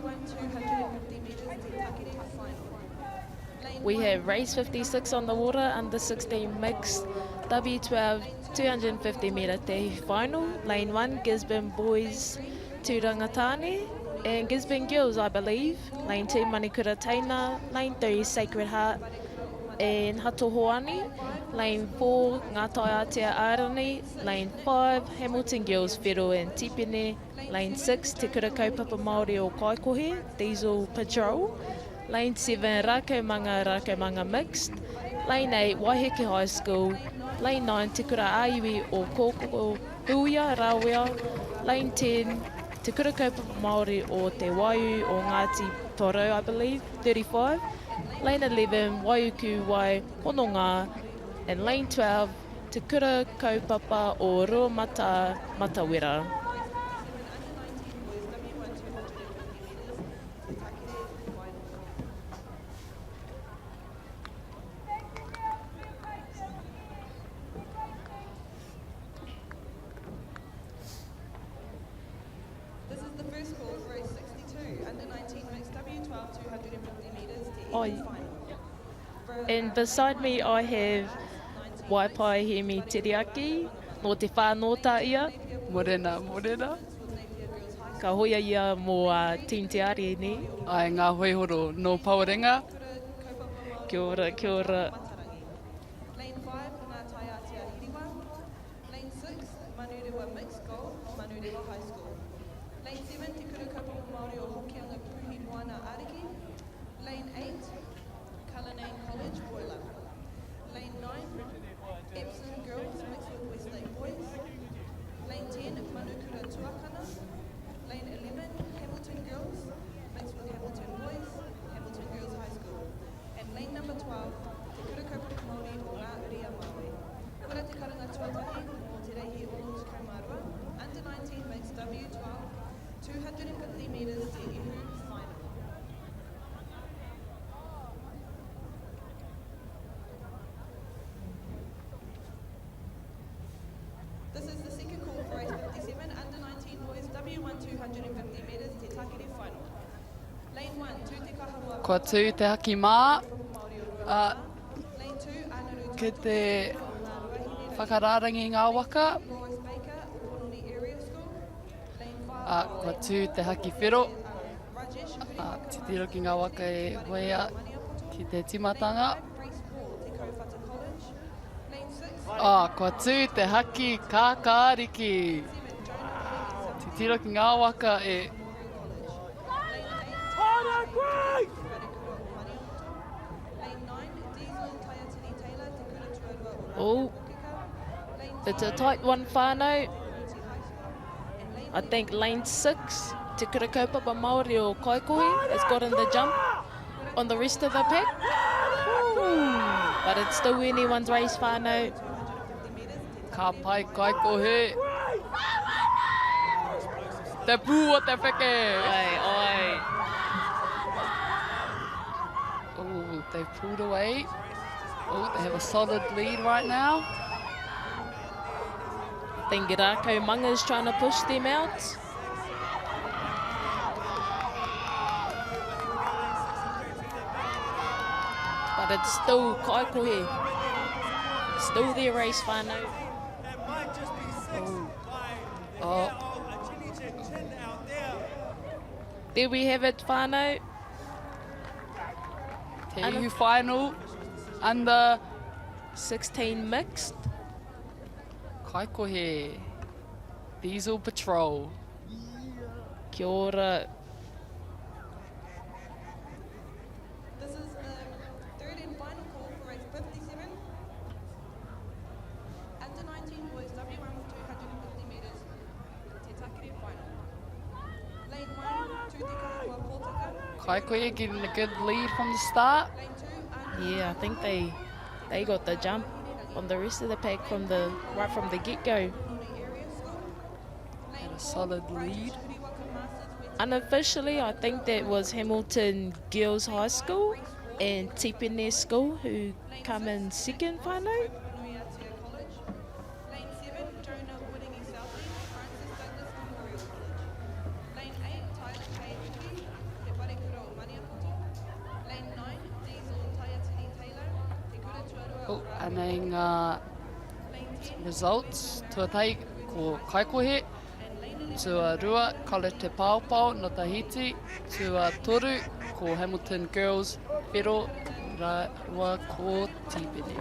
W1 250 metres Te Takere final. Lane We 1, have race 56 on the water, under 16 mixed, W12 250 metre te final. Lane 1, Gisborne Boys Tūranga and Gisborne Girls, I believe. Lane 2, Manukura Teina. Lane 3, Sacred Heart and Hato Hoani. Lane 4, Ngā Taiātea Ārani. Lane 5, Hamilton Girls Whiro and Tipene. Lane 6, Te Kura Kaupapa Māori o Kaikohe, Diesel Patrol. Lane 7, Rākaumanga, Rākaumanga Mixed. Lane 8, Waiheke High School. Lane 9, Te Kura Ā-iwi o Kōkoko, Huia, Rawea. Lane 10, Te Kura Kaupapa Māori o Te Waiū o Ngāti Porou, I believe, 35. Lane 11, Waiuku Wai Hononga. And lane 12, Te Kura Kaupapa o Ruamata, Matawera. This is the first call for race 62, under 19 mixed W12 250 metres to Oi. And beside me I have Waipai Hemi Teriaki, nō te whānōta ia. Morena, morena. Ka hoia ia mō uh, Team Te Ari, nē? Ai, ngā hoihoro nō Pawarenga. Kia ora, kia ora. Lane 5, Ngā Taiātea Hiriwa. Lane 6, Manurewa Mixed Goal, Manurewa High School. Lane 7, Te Kura Kaupapa Māori o Hokianga Puhi Moana Ariki. Lane 8, Cullinane College, Boiler. Lane 9, Epsom Girls mixed with Westlake Boys. Lane 10, Manukura Tuakana. Lane 11, Hamilton Girls mixed with Hamilton Boys, Hamilton Girls High School. And lane number 12, Te Kura Kaupapa Māori o Ngā Uri a Māui. Kura te karanga tuatahi mō Te Reihi 62, under 19 mixed W12, 250 metres Te Ihu final. This is the second call for race 57, under 19 boys, W1 250 metres, Te Takere final. Lane 1, Tū Te Kaharoa Kua tū te haki mā, ā, ki te whakarārangi ngā waka, ā, kua tū te haki whero, ā, titiro ki ngā waka e hoea ki te tīmatanga. Ā, kua tū te haki kākāriki. Titiro ki ngā waka e... Oh, it's a tight one, whānau. I think lane 6, Te Kura Kaupapa Māori o Kaikohe, has gotten the jump on the rest of the pack. But it's still anyone's race, whānau. Ka pai Kaikohe. Te pū o te wheke! Oi, oi. Oh, they've pulled away. Oh, they have a solid lead right now. I think Rākau Manga's trying to push them out. But it's still Kaikohe. Still their race whānau. Oh. Oh. There we have it, whānau. Te Ihu final under 16 mixed. Kaikohe Diesel Patrol. Kia ora. This is the third and final call for race 57. Under 19 boys W1 250 metres, Te Takere final. Lane 1, Tū Te Kahua Pōtaka. Kaikohe getting a good lead from the start. Lane 2, Anu Yeah, I think they they got the jump on the rest of the pack from the right from the get-go. Had a solid lead. Unofficially, I think that was Hamilton Girls High School and Tipene School who come in second whānau. Lane 7, Jonah Wiringi Southey, Francis Douglas Memorial College. Lane 8, Tyler K. Hoki. Oh, anei ngā results. Tuatahi ko Kaikohe, tuarua College Te Paopao no Tahiti, tuatoru ko Hamilton Girls Whero rāua ko Tīpene.